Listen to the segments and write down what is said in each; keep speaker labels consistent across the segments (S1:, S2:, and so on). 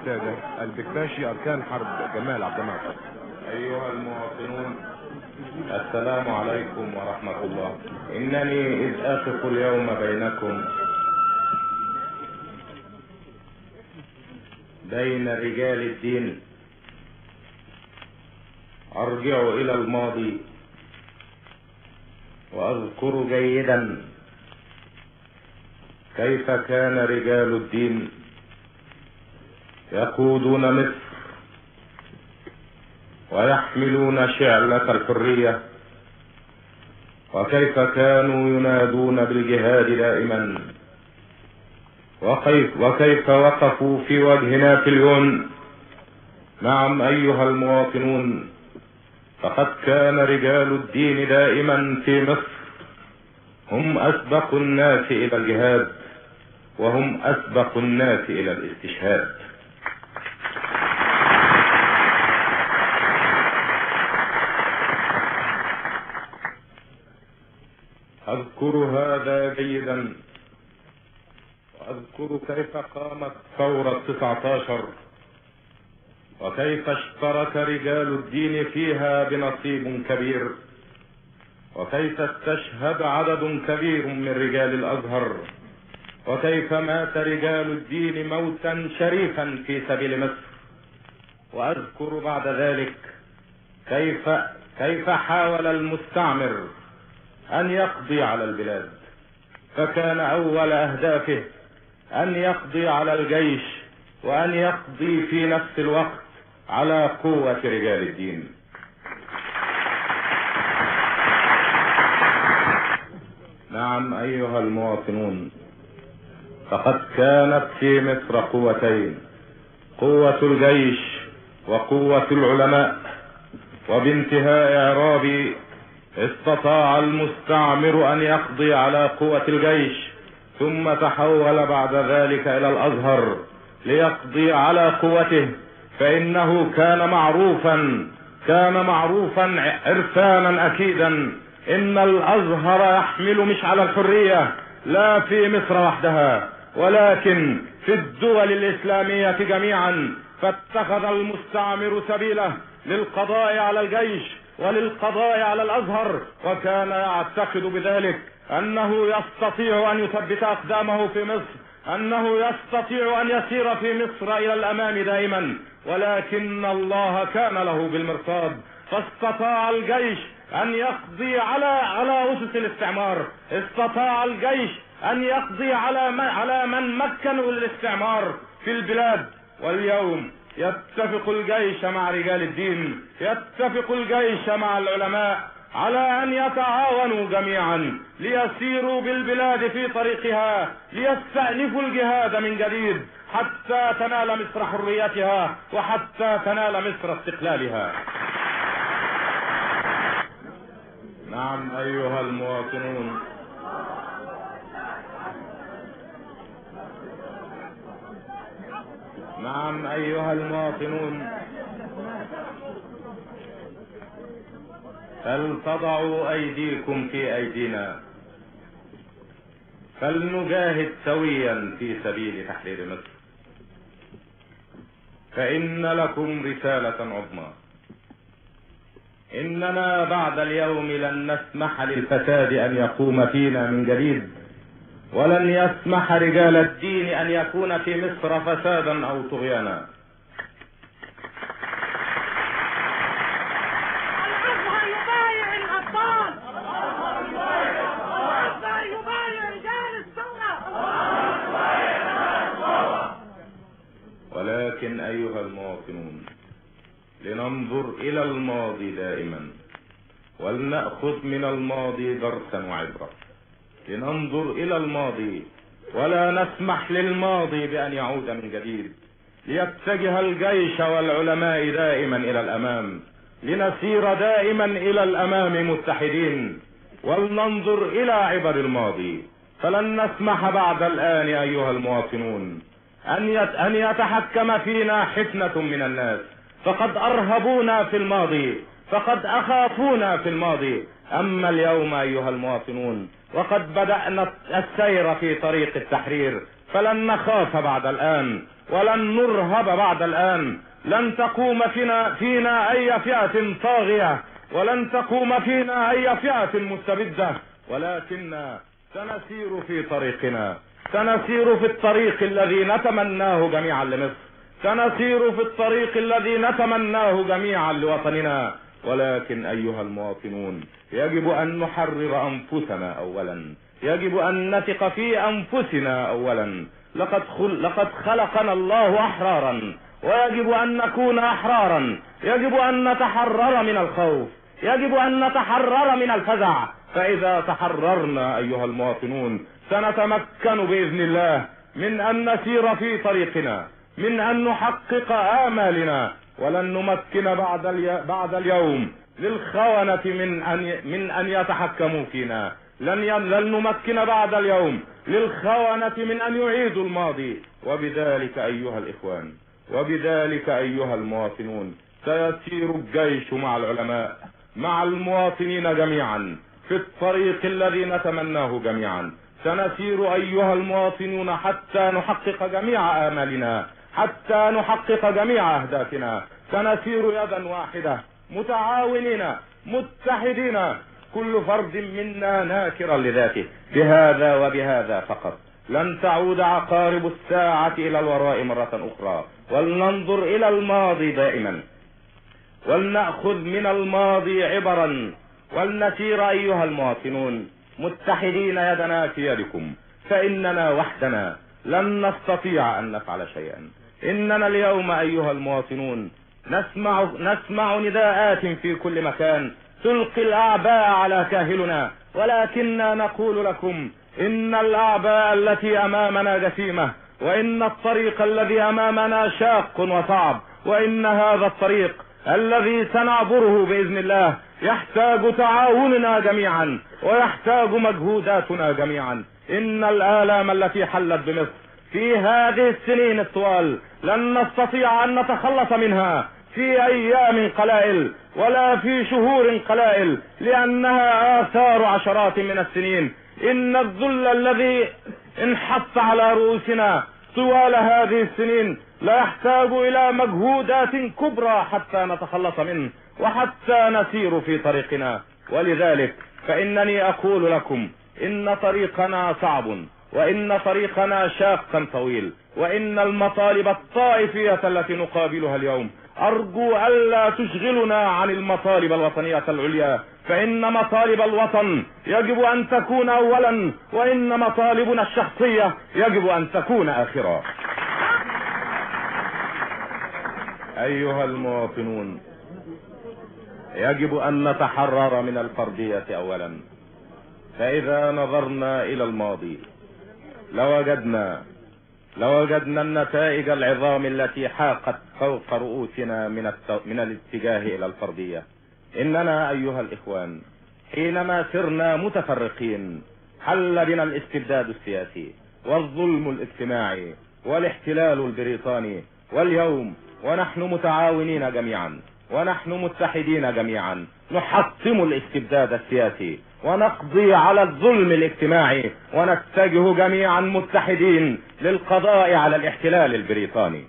S1: السادة البكتاشي أركان حرب جمال عبد الناصر.
S2: أيها المواطنون، السلام عليكم ورحمة الله. إنني إذ أقف اليوم بينكم بين رجال الدين أرجع إلى الماضي وأذكر جيدا كيف كان رجال الدين يقودون مصر ويحملون شعلة الحرية، وكيف كانوا ينادون بالجهاد دائما، وكيف وقفوا في وجه نابليون. نعم أيها المواطنون، فقد كان رجال الدين دائما في مصر هم أسبق الناس إلى الجهاد، وهم أسبق الناس إلى الاستشهاد. أذكر هذا جيدا، وأذكر كيف قامت ثورة 19 وكيف اشترك رجال الدين فيها بنصيب كبير، وكيف استشهد عدد كبير من رجال الأزهر، وكيف مات رجال الدين موتا شريفا في سبيل مصر. وأذكر بعد ذلك كيف حاول المستعمر أن يقضي على البلاد، فكان أول أهدافه أن يقضي على الجيش، وأن يقضي في نفس الوقت على قوة رجال الدين. نعم أيها المواطنون، فقد كانت في مصر قوتين: قوة الجيش وقوة العلماء. وبانتهاء إعرابي استطاع المستعمر أن يقضي على قوة الجيش، ثم تحول بعد ذلك إلى الأزهر ليقضي على قوته، فإنه كان معروفا عرفانا أكيدا إن الأزهر يحمل مشعل الحرية لا في مصر وحدها ولكن في الدول الإسلامية جميعا. فاتخذ المستعمر سبيله للقضاء على الجيش وللقضاء على الأزهر، وكان يعتقد بذلك أنه يستطيع أن يثبت أقدامه في مصر، أنه يستطيع أن يسير في مصر إلى الأمام دائما، ولكن الله كان له بالمرصاد، فاستطاع الجيش أن يقضي على أسس الاستعمار، استطاع الجيش أن يقضي على من مكنوا الاستعمار في البلاد. واليوم يتفق الجيش مع رجال الدين، يتفق الجيش مع العلماء على أن يتعاونوا جميعا ليسيروا بالبلاد في طريقها، ليستأنفوا الجهاد من جديد حتى تنال مصر حريتها وحتى تنال مصر استقلالها. نعم أيها المواطنون، نعم أيها المواطنون، فلتضعوا أيديكم في أيدينا، فلنجاهد سويا في سبيل تحرير مصر، فإن لكم رسالة عظمى. إننا بعد اليوم لن نسمح للفساد أن يقوم فينا من جديد، ولن يسمح رجال الدين أن يكون في مصر فسادا أو طغيانا.
S3: الأزهر يبايع الأبطال، الأزهر يبايع رجال الثورة.
S2: ولكن أيها المواطنون، لننظر إلى الماضي دائما، ولنأخذ من الماضي درسا وعبرة. لننظر إلى الماضي ولا نسمح للماضي بأن يعود من جديد. ليتجه الجيش والعلماء دائما إلى الأمام، لنسير دائما إلى الأمام متحدين، ولننظر إلى عبر الماضي. فلن نسمح بعد الآن أيها المواطنون أن يتحكم فينا حفنة من الناس، فقد أرهبونا في الماضي، فقد أخافونا في الماضي. أما اليوم أيها المواطنون وقد بدأنا السير في طريق التحرير، فلن نخاف بعد الآن، ولن نرهب بعد الآن. لن تقوم فينا أي فئة طاغية، ولن تقوم فينا أي فئة مستبدة، ولكننا سنسير في طريقنا، سنسير في الطريق الذي نتمناه جميعا لمصر، سنسير في الطريق الذي نتمناه جميعا لوطننا. ولكن أيها المواطنون، يجب أن نحرر أنفسنا أولا، يجب أن نثق في أنفسنا أولا. لقد خلقنا الله أحرارا، ويجب أن نكون أحرارا. يجب أن نتحرر من الخوف، يجب أن نتحرر من الفزع. فإذا تحررنا أيها المواطنون سنتمكن بإذن الله من أن نسير في طريقنا، من أن نحقق آمالنا. ولن نمكن بعد اليوم للخونة من أن يتحكموا فينا. لن نمكن بعد اليوم للخونة من أن يعيدوا الماضي. وبذلك أيها الإخوان، وبذلك أيها المواطنون، سيسير الجيش مع العلماء، مع المواطنين جميعا في الطريق الذي نتمناه جميعا. سنسير أيها المواطنون حتى نحقق جميع آمالنا، حتى نحقق جميع أهدافنا. سنسير يدا واحدة، متعاونين متحدين، كل فرد منا ناكرا لذاته، بهذا وبهذا فقط. لن تعود عقارب الساعة إلى الوراء مرة أخرى، ولننظر إلى الماضي دائما، ولنأخذ من الماضي عبرا، ولنسير أيها المواطنون متحدين يدنا في يدكم. فإننا وحدنا لن نستطيع أن نفعل شيئا. إننا اليوم أيها المواطنون نسمع نداءات في كل مكان تلقي الأعباء على كاهلنا، ولكننا نقول لكم إن الأعباء التي أمامنا جسيمة، وإن الطريق الذي أمامنا شاق وصعب، وإن هذا الطريق الذي سنعبره بإذن الله يحتاج تعاوننا جميعا، ويحتاج مجهوداتنا جميعا. إن الآلام التي حلت بمصر في هذه السنين الطوال لن نستطيع أن نتخلص منها في أيام قلائل ولا في شهور قلائل، لأنها آثار عشرات من السنين. إن الذل الذي انحط على رؤوسنا طوال هذه السنين لا يحتاج إلى مجهودات كبرى حتى نتخلص منه وحتى نسير في طريقنا. ولذلك فإنني أقول لكم إن طريقنا صعب، وإن طريقنا شاقا طويل، وإن المطالب الطائفية التي نقابلها اليوم أرجو ألا تشغلنا عن المطالب الوطنية العليا. فإن مطالب الوطن يجب أن تكون أولا، وإن مطالبنا الشخصية يجب أن تكون آخرا. أيها المواطنون، يجب أن نتحرر من الفردية أولا. فإذا نظرنا إلى الماضي لوجدنا النتائج العظام التي حاقت فوق رؤوسنا من الاتجاه إلى الفردية. إننا أيها الإخوان حينما سرنا متفرقين حل بنا الاستبداد السياسي والظلم الاجتماعي والاحتلال البريطاني. واليوم ونحن متعاونين جميعا ونحن متحدين جميعا نحطم الاستبداد السياسي ونقضي على الظلم الاجتماعي، ونتجه جميعا متحدين للقضاء على الاحتلال البريطاني.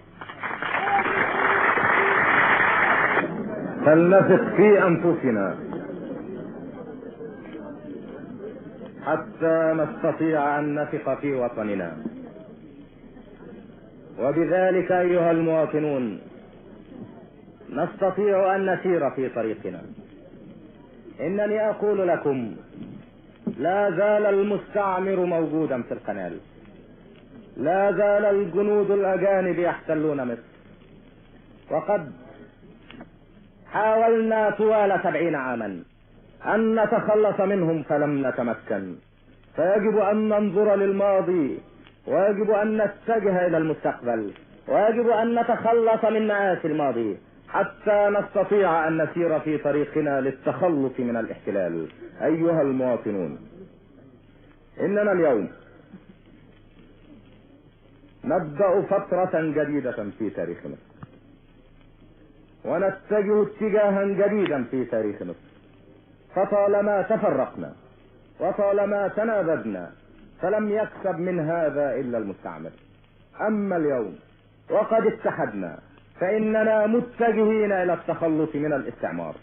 S2: فلنثق في أنفسنا حتى نستطيع أن نثق في وطننا. وبذلك أيها المواطنون نستطيع أن نسير في طريقنا. إنني أقول لكم لا زال المستعمر موجودا في القنال، لا زال الجنود الأجانب يحتلون مصر، وقد حاولنا طوال 70 عاما أن نتخلص منهم فلم نتمكن. فيجب أن ننظر للماضي، ويجب أن نتجه إلى المستقبل، ويجب أن نتخلص من مآسي الماضي حتى نستطيع أن نسير في طريقنا للتخلص من الاحتلال. أيها المواطنون، إننا اليوم نبدأ فترة جديدة في تاريخ مصر، ونتجه اتجاها جديدا في تاريخ مصر. فطالما تفرقنا وطالما تنابذنا فلم يكسب من هذا إلا المستعمر. أما اليوم وقد اتحدنا فإننا متجهين إلى التخلص من الاستعمار،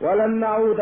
S2: ولن نعود